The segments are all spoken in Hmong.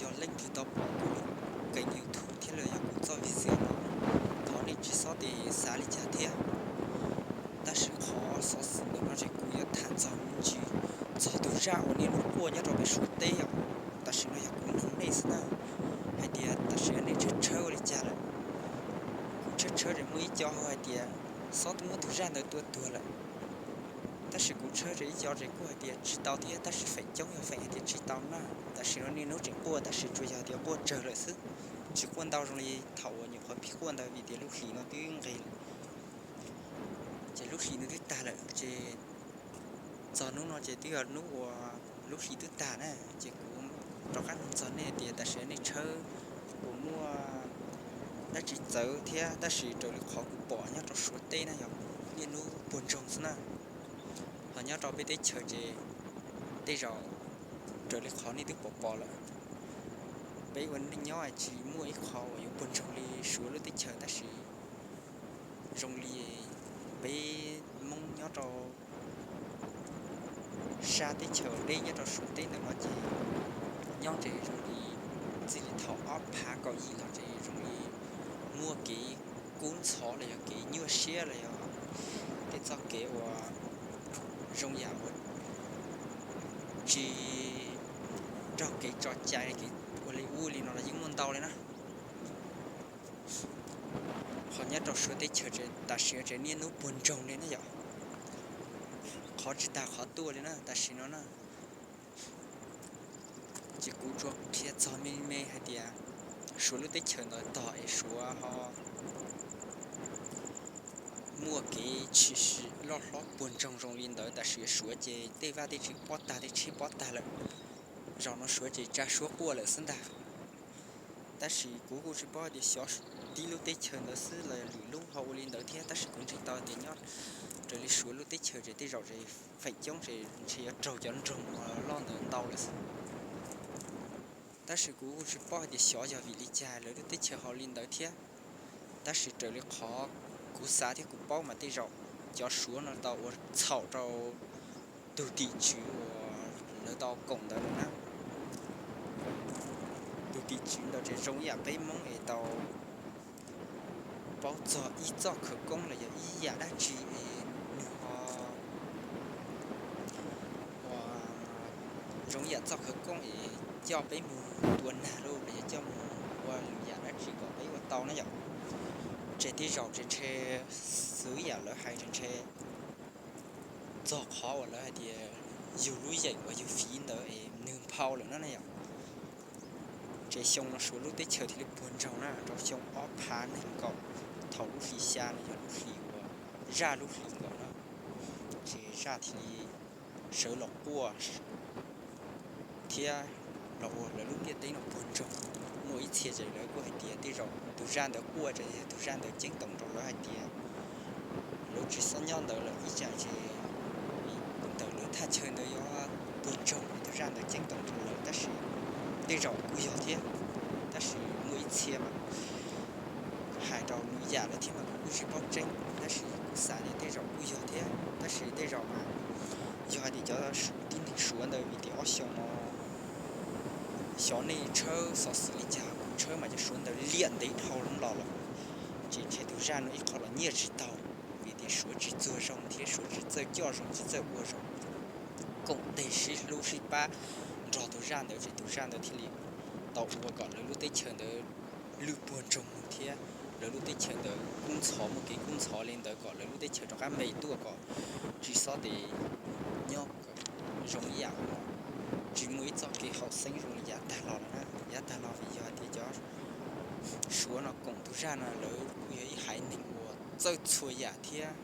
yog leej twg tau pom kuv lub kênh YouTube thiab los yog kuv txoj video no, thov nej tsis txhob tes xav li cas thiab. Tab sis qhov xov xwm ntawm no ces kuv yuav tham txog me ntsis txog tus zaj uas niaj hnub quaj nyob rau peb Suav teb yom. Tam sim no yog kuv nug nej xwb na, hais tias tam sim no nej tshawb tshawb ua li cas lawm. Kuv tshawb tshawb ces muaj ib co hais tias xob twb muab tus zaj ntawd tua tuag lawm. Tab sis kuv tshawb ces ib co ces kuj hais tias tsis tau thiab, tab sis feem coob yog feem hais tias tsis tau na. Tam sim no niaj hnub tseem quaj, tab sis tsuas yog tias quaj tsawg lawm xwb, tsis quaj ntau zoo li thaum uas nyuam qhuav pib quaj ntawd vim tias lub hlis no twb nqis lawm. Ces lub hlis no twb tag lawm ces txog hnub no ces twb yog hnub uas lub hlis twb tag na. Ces kuv rov qab nug txog nej tias tam sim no nej tshawb puas muaj dab tsi txawv thiab, tab sis raws li qhov kuv pom nyob rau Suav teb na yog niaj hnub puag ntsoog xwb na. Ho nyob rau peb teb chaws ces tej zaum raws li qhov nej twb pom pom lawm, peb ua neej nyob tsis muaj ib qho uas yuav puag ntsoog li Suav lub teb chaws, tab sis zoo li peb Hmoob nyob rau sab teb chaws deb nyob rau Suav teb ntawm no ces nyob ces zoo li txij li thaum ob phav kaum yim los ces zoo li muaj kev kub ntxhov los yog kev nyuaj siab los yog tej txoj kev uas zoo yam uas tsis raug kev tso cai, kev ua li ub li no los yeej muaj ntau li na. Qhov nyob rau Suav teb chaws tam sim no ces niaj hnub puag ntsoog li na yom. Qhov tsis tag qhov tuaj li na tam sim no na. Ces kuv tsuas qhia txog me me hais tias Suav lub teb chaws ntawd tog es Suav ho muaj kev tshwm sim loj hlob puag ntsoog zoo li ntawd, tam sim Suav ces tej vaj tej tsev pob tag tej tsheb pob tag lawm. Zaum no Suav ces tsa suab quaj lawm xwb ntag. Tab sis kuv kuj tsis paub tias xyov tib lub teb chaws ntawd xwb los lwm lub ho ua li ntawd thiab, tab sis kuv ntseeg tau tias nyob raws li Suav lub teb chaws ces tej zaum ces feem coob ces ntshe yuav raug cov nroog uas loj ntawd ntau lawm xwb. Tab sis kuv kuj tsis paub hais tias xyov yog vim li cas lawv lub teb chaws ho li ntawd thiab. Tab sis raws li qhov kuv xav thiab kuv paub mas tej zaum cov Suav no tau ua txhaum rau tus tim tswv uas lawv tau koom ntawd lawm na. Tus tim tswv ntawd ces zoo ib yam peb Hmoob es tau paub txog ib txoj khawv koob los yog ib yam dab tsi es nws ho ua zoo ib yam txoj khawv koob es coj peb mus tua nag los yog coj mus ua lwm yam dab tsi kom peb ua tau na yom. Ces tej zaum ces ntshe xws yam lawv hais ces ntshe txog qhov uas lawv hais tias yus lub yeem uas yus fiv ntawd es nws nphau lawm na na yom. Ces xyoo no Suav lub teb chaws thiaj li puag ntsoog na rau xyoo ob phav nees nkaum, thaum lub hlis xya no yog lub hlis uas zaj lub hlis nkaus na, ces zaj thiaj li sawv los quaj thiab los ua lawv lub ntiaj teb no puag ntsoog. Muaj ib txhia ces lawv kuj hais tias tej zaum tus zaj ntawd quaj ces yog tus zaj ntawd ceeb toom rau lawv hais tias lawv tsis xob nyob ntawd lawm ib tsam ces ntawm lawv thaj chaw ntawd yuav puag ntsoog, tus zaj ntawd ceeb toom rau lawv. Tab sis tej zaum kuj yog thiab, tab sis muaj ib txhia mas hais rau lwm yam lawm thiab mas kuv kuj tsis paub tseeb, tab sis kuv xav tias tej zaum kuj yog thiab, tab sis tej zaum mas yog hais tias cov tib neeg Suav ntawd vim tias ob xyoo no xyov nej tshawb xov xwm li cas, kuv tshawb mas cov Suav ntawd liam ntev dhau los lawm, ces ntshe tus zaj no ib qho los nyiaj tsis tau, vim tias Suav tsis txuag zoo thiab Suav tsis txawj coj zoo tsis txawj ua zoo, koom tes sib hlub sib pab nrog tus zaj ntawd ces tus zaj ntawd thiaj li tau ua kom lawv lub teb chaws ntawd lwj puag ntsoog thiab lawv lub teb chaws ntawd kub ntxhov, muaj kev kub ntxhov li ntawd kom lawv lub teb chaws rov qab me tuaj kom tsis xob tes nyob zoo ib yam tsis muaj ib txoj kev haum xeeb zoo li yav tag los lawm na. Yav tag los vim yog hais tias cov Suav no koom tus zaj no lawv kuj yog ib haiv neeg uas txawj txhua yam thiab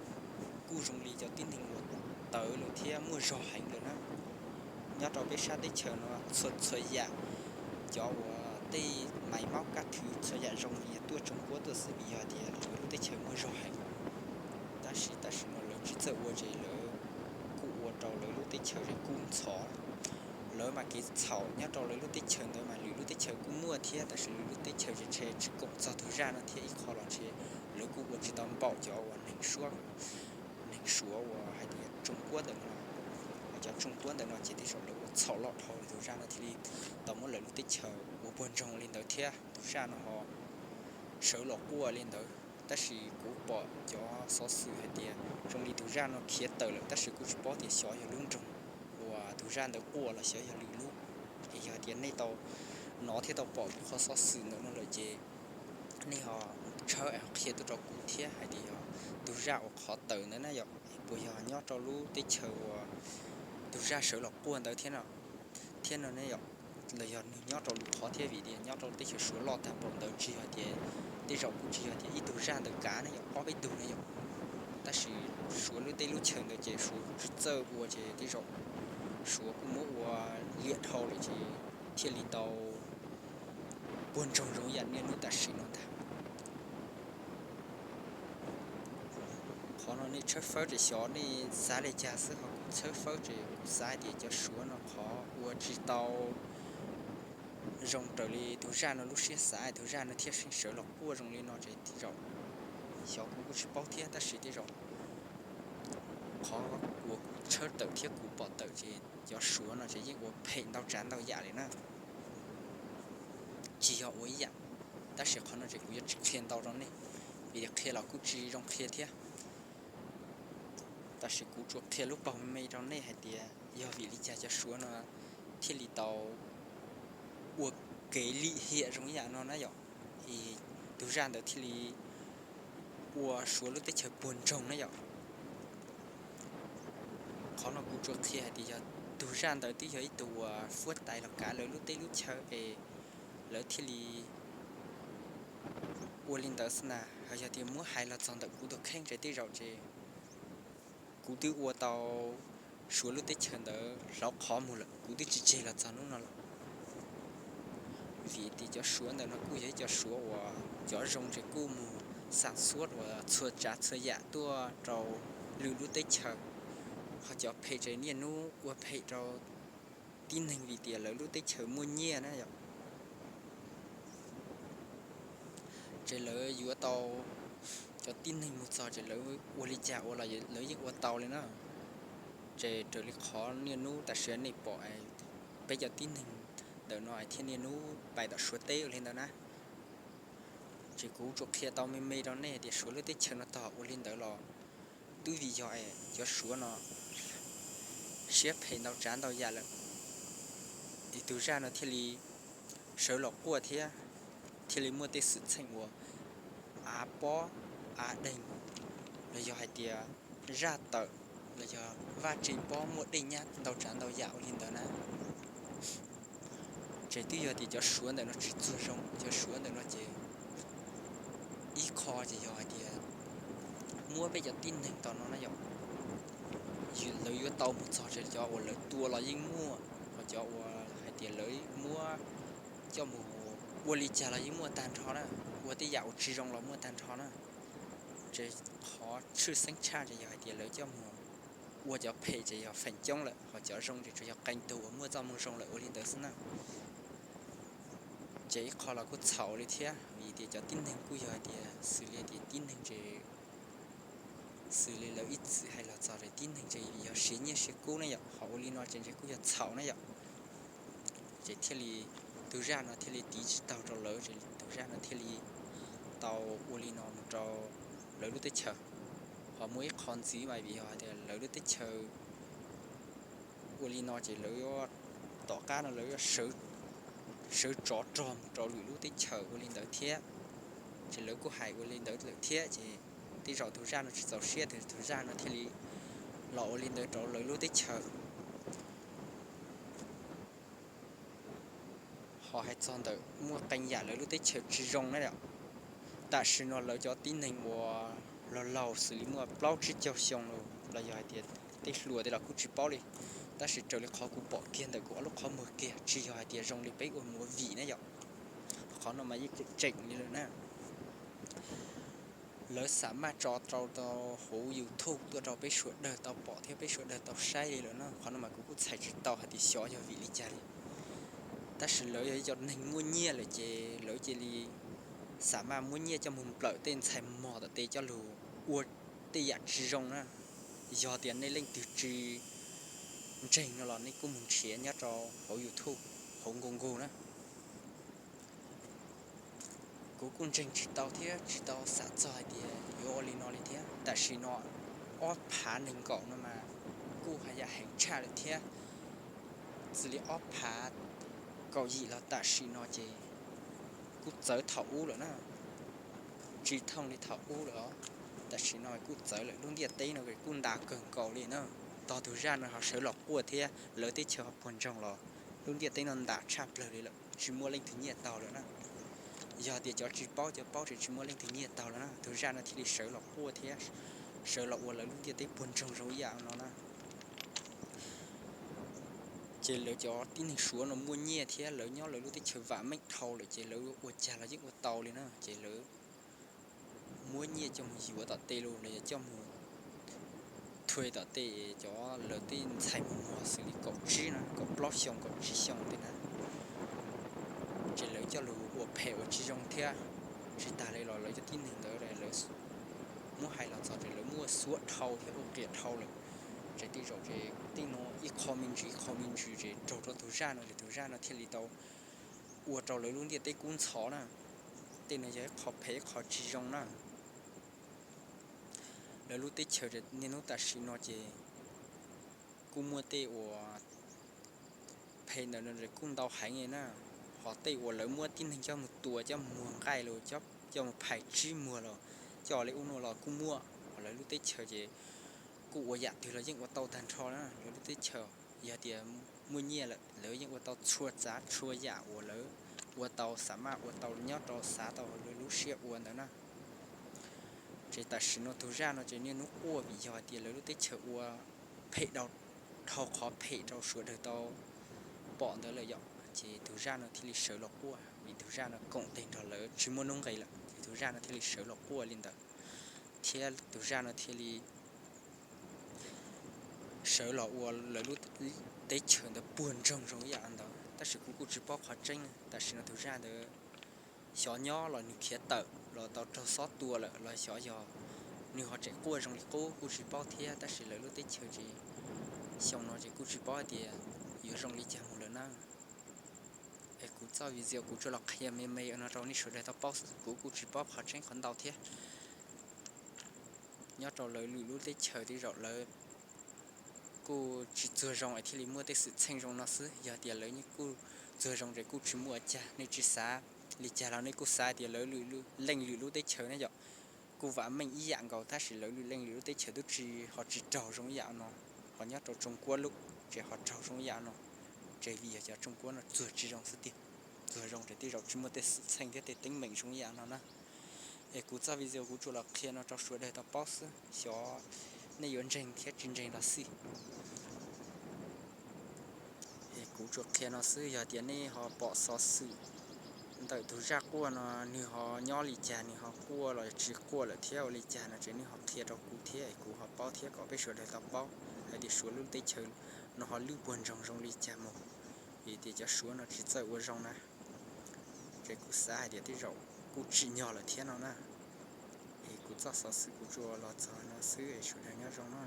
kuj zoo li cov tib neeg uas tawv lawm thiab muaj zog heev lawm na. Nyob rau peb sab teb chaws no txhua txhua yam, cov uas tej maiv maub kaj thwv txhua yam zoo li tuaj tsoom Kuab tuaj xwb vim yog tias lawv lub teb chaws muaj zog heev. Tab sis tam sim no lawv tsis txawj ua ces lawv kuj ua rau lawv lub teb chaws es kub ntxhov. Lawv mas kev txhaum nyob rau lawv lub teb chaws ntawd mas lwm lub teb chaws kuj muaj thiab, tab sis lawv lub teb chaws ces ntshe tsis koom txog tus zaj no thiab ib qho los ntshe lawv kuj ua tsis tau npaum cov uas neeg Suav, neeg Suav uas hais tias tsoom Kuab ntawm no. cov tsoom puab ntawm no ces tej zaum lawv ua txhaum loj dhau lawm, tus zaj no thiaj li tau muab lawv lub teb chaws ua puag ntsoog li ntawd thiab tus zaj no ho sawv los quaj li ntawd. Tab sis kuv pom cov xov xwm hais tias zoo li tus zaj no khiav tawm lawm, tab sis kuj tsis paub tias xyov yog lub nroog uas tus zaj ntawd quaj los xyov yog lwm lub. Es yog tias nej tau hnov thiab tau pom kuv qhov xov xwm ntawm no lawm ces nej ho tshawb qhia tuaj rau kuv thiab hais tias yog tus zaj uas qhov tawm ntawd na yom, puas yog nyob rau lub teb chaws uas tus zaj sawv los quaj ntawd thiab no, thiab no ne yom, los yog nws nyob rau lwm qhov thiab, vim tias nyob rau teb chaws Suav loj tag npaum ntawd tsis yog tias, tej zaum kuj tsis yog tias ib tug zaj ntawd kav ne yom, ob peb tug ne yom. Tab sis Suav lub teb lub chaws ntawd ces Suav kuj tsis txawj ua ces tej zaum Suav kuj muab ua liam dhau lawm ces thiaj li tau puag ntsoog zoo yam niaj hnub tam sim no ntag. Qhov no nej tshawb fawb ces xyov nej xav li cas xwb, ho kuv tshawb fawb ces kuv xav hais tias cov Suav no qhov ua tsis tau zoo raws li tus zaj no lub siab xav, tus zaj no thiaj seem sawv los quaj zoo li no ces tej zaum, xyov kuv kuj tsis paub thiab, tab sis tej zaum qhov uas kuv tshawb tawm thiab kuv pom tawm ces cov Suav no ces yeej ua phem ntau tsav ntau yam li na, tsis yog ua ib yam. Tab sis qhov no ces kuv yuav tsis qhia ntau rau nej, vim qhia los kuj tsis zoo qhia thiab. Tab sis kuv tsuas qhia lub paug me me rau nej hais tias yog vim li cas cov Suav no thiaj li tau ua kev lim hiam zoo ib yam no na yom, es tus zaj ntawd thiaj li ua Suav lub teb chaws puag ntsoog na yom. Qhov no kuv tsuas qhia hais tias yog tus zaj ntawd twb yog ib tug uas fuab tais los kav lawv lub teb lub chaw es lawv thiaj li ua li ntawd xwb na. Ho yog tias muab hais los txog ntawm kuv tus kheej ces tej zaum ces kuv twb ua tau Suav lub teb chaws ntawd hlauv qhov mus lawm, kuv twb tsis tseg los txog hnub no lawm. Vim tias cov Suav ntawm no kuj yog ib co Suav uas cov zoo ces kuj mus xam xuab uas txhua tsav txhua yam tuaj rau lwm lub teb chaws, ho cov phem ces niaj hnub ua phem rau tib neeg vim tias lawv lub teb chaws muaj nyiaj na yom. Ces lawv yuav tau cov tib neeg mus txog ces lawv ua li cas ua los lawv yeej ua tau li na. Ces raws li qhov niaj hnub tam sim nej pom peb cov tib neeg ntawm no thiaj niaj hnub pais tom Suav teb ua li ntawd na. Ces kuv tsuas qhia tau me me rau nej tias Suav lub teb chaws no tog ua li ntawd los twb vim yog cov Suav no siab phem ntau tsav ntau yam lawm, es tus zaj no thiaj li sawv los quaj thiab thiaj li muaj tej xwm txheej uas av pob av deeg, los yog hais tias zaj tawm, los yog vaj tse pob muaj dej nyab ntau tsav ntau yam ua li ntawd na. Ces twb yog tias cov Suav ntawm no tsis txuag zoo, cov Suav ntawm no ces ib qho ces yog hais tias muab peb cov tib neeg tom no na yom, lawv yuav tau mus txog ces cov uas lawv tua los yeej muaj, ho cov uas hais tias lawv muab coj mus ua li cas los yeej muaj tag nrho na, ua tej yam uas tsis zoo los muaj tag nrho na. Ces qhov tshwj xeeb tshaj ces yog hais tias lawv coj mus ua cov phem ces yog feem coob lawm, ho cov zoo ces tsuas yog qee tug uas muaj txoj moo zoo lawm ua li ntawd xwb na. Ces ib qho los kuj txhaum li thiab, vim tias cov tib neeg kuj yog hais tias xws li tias tib neeg ces xws li lawv ib txwm hais los txog tias tib neeg ces yog siav nyiaj siav kub ne yom, ho ua li no ces ntshe kuj yog txhaum ne yom. Ces thiaj li tus zaj no thiaj li tiv tsis taug rau lawv, ces tus zaj no thiaj li tau ua li no mus rau lawv lub teb chaws. Ho muaj ib qho ntxiv mas vim yog hais tias lawv lub teb chaws ua li no ces lawv yuav, tom qab no lawv yuav sawv tsov rog mus rau lwm lub teb chaws ua li ntawd thiab. Ces lawv kuj hais ua li ntawd lawm thiab, ces tej zaum tus zaj no tsis txaus siab, tus zaj no thiaj li los ua li ntawd rau lawv lub teb chaws. Ho hais txog ntawm muaj qee yam lawv lub teb chaws tsis zoo na yom, tam sim no lawv cov tib neeg uas laus laus xws li muaj plaub tsib caug xyoo los yog hais tias tej hluas tej los kuj tsis paub li, tab sis raws li qhov kuv pom kiag ntawm kuv ob lub qhov muag kiag tsis yog hais tias zoo li peb ua movie na yom. Qhov no mas yeej tseem tseem li lawm na. Lawv xam maj tso rau rau hauv YouTube tuaj rau peb sawv daws tau pom thiab peb sawv daws tau saib li lawm na. Qhov no mas kuv kuj txhais tsis tau hais tias xyov yog vim li cas li. Tab sis lawv yog ib co neeg muaj nyiaj lawm ces lawv cia li xam maj muab nyiaj coj mus nplawm tej ntxhais mos tom tej coj lug ua tej yam tsis zoo na. Yog tias nej leej twg tsis ntseeg no los nej kuj mus nrhiav nyob rau hauv YouTube, hauv Google na. Kuv kuj ntseeg tsis tau thiab tsis tau xav txog hais tias yuav ua li no li thiab. Tam sim no ob phav nees nkaum no mas kuj haj yam heev tshaj lawm thiab. Xws li ob phav kaum yim los tam sim no ces kuj txawv thaum ub lawm na, tsis thooj li thaum ub lawm os. Tam sim no kuj txawv lawm, lub ntiaj teb no kuj ntas kawg nkaus li na. Tog tus zaj no ho sawv los quaj thiab lawv teb chaws ho puag ntsoog los lub ntiaj teb no ntas tshaj plawg li lawm, tsis muaj leej twg nyiaj taug lawm na. Yog tias cov tsis paub, cov paub ces tsis muaj leej twg nyiaj taug lawm na, tus zaj no thiaj li sawv los quaj thiab sawv los ua lawv lub ntiaj teb puag ntsoog zoo ib yam no na. Ces lawv cov tib neeg Suav no muaj nyiaj thiab lawv nyob lawv lub teb chaws vam meej dhau lawm ces lawv ua cas los yeej ua tau li na. Ces lawv muab nyiaj coj mus yuav tom tej los yog coj mus thuê tom tej cov lawv tej ntxhais muag muag xws li kaum tsib na, kaum plaub xyoo kaum tsib xyoo tej na. Ces lawv coj lug ua phem ua tsis zoo thiab. Tsis tas li los lawv cov tib neeg ntawd lawv muab hais los txog ces lawv muaj xuav dhau thiab ua qias dhau lawm. Ces tej zaum ces tej no ib qho me ntsis ib qho me ntsis ces raug rau tus zaj no ces tus zaj no thiaj li tau ua rau lawv lub ntiaj teb kub ntxhov na. Tej no yog ib qho phem ib qho tsis zoo na. Lawv lub teb chaws niaj hnub tam sim no ces kuj muaj tej uas phem ntawm no kuj ntau heev li na. Ho tej uas lawv muab tib neeg coj mus tua, coj mus muag nqaij los, coj mus phais tsib muag los, coj li ub no los kuj muaj. Ho lawv lub teb chaws ces kuj ua yam twg los yeej ua tau tag nrho na. Lawv lub teb chaws yog tias muaj nyiaj lawm lawv yeej ua tau txhua tsav txhua yam uas lawv ua tau, xav maj ua tau nyob rau xav tau lawv lub siab ua ntawd na. Ces tam sim no tus zaj no ces niaj hnub quaj vim yog hais tias lawv lub teb chaws ua phem dhau qhov phem rau sawv daws tau pom ntawd lawm yom. Ces tus zaj no thiaj li sawv los quaj vim tus zaj no koom tes nrog lawv tsis muaj nuj nqis lawm ces tus zaj no thiaj li sawv los quaj li ntawd. Thiab tus zaj no thiaj li sawv los ua lawv lub teb chaws ntawd puag ntsoog zoo ib yam ntawd, tab sis kuv kuj tsis paub qhov tseeb. Tam sim no tus zaj ntawd xyov nyob los nws khiav tawm los tau raug xob tua lawm los xyov yog nws ho tseem quaj zoo li qub kuj tsis paub thiab, tab sis lawv lub teb chaws ces xyoo no ces kuj tsis paub hais tias yuav zoo li cas mus lawm na. Es kuv txoj video kuv tsuas los qhia me me no rau nej sawv daws tau paub xwb, kuv kuj tsis paub qhov tseeb qhov ntau thiab. Nyob rau lawv lwm lub teb chaws tej zaum lawv kuj tsis txuag zoo es thiaj li muaj tej xwm txheej zoo no xwb, yog tias lawv kuj txuag zoo ces kuj tsis muaj cas, nej tsis xav li cas los nej kuj xav tias lawv leej lwm lub teb chaws ne yom, kuj vam meej ib yam nkaus tab sis lawv leej lwm lub teb chaws twb tsis ho tsis raug zoo ib yam no. Ho nyob rau Tsoo Kuab lub ces ho raug zoo ib yam no, ces vim yog cov Tsoo Kuab no txuag tsis zoo xwb tiag, txuag zoo ces tej zaum tsis muaj tej xwm txheej thiab tej teeb meem zoo ib yam no na. Es kuv txoj video kuv tsuas los qhia no rau sawv daws tau paub xwb, xyov nej yuav ntseeg thiab tsis ntseeg los xij. Es kuv tsuas qhia no xwb, yog tias nej ho pom xov xwm ntawm tus zaj quaj no nws ho nyob li cas, nws ho quaj los tsis quaj lawm thiab ua li cas no ces nej ho qhia rau kuv thiab es kuv ho paub thiab kom peb sawv daws tau paub hais tias Suav lub teb chaws no ho lwj puag ntsoog zoo li cas mus. Vim tias cov Suav no tsis txawj ua zoo na, ces kuv xav hais tias tej zaum kuj tsim nyog lawm thiab no na. Es kuv txoj xov xwm kuv tsuas los txog no xwb es sawv daws nyob zoo no.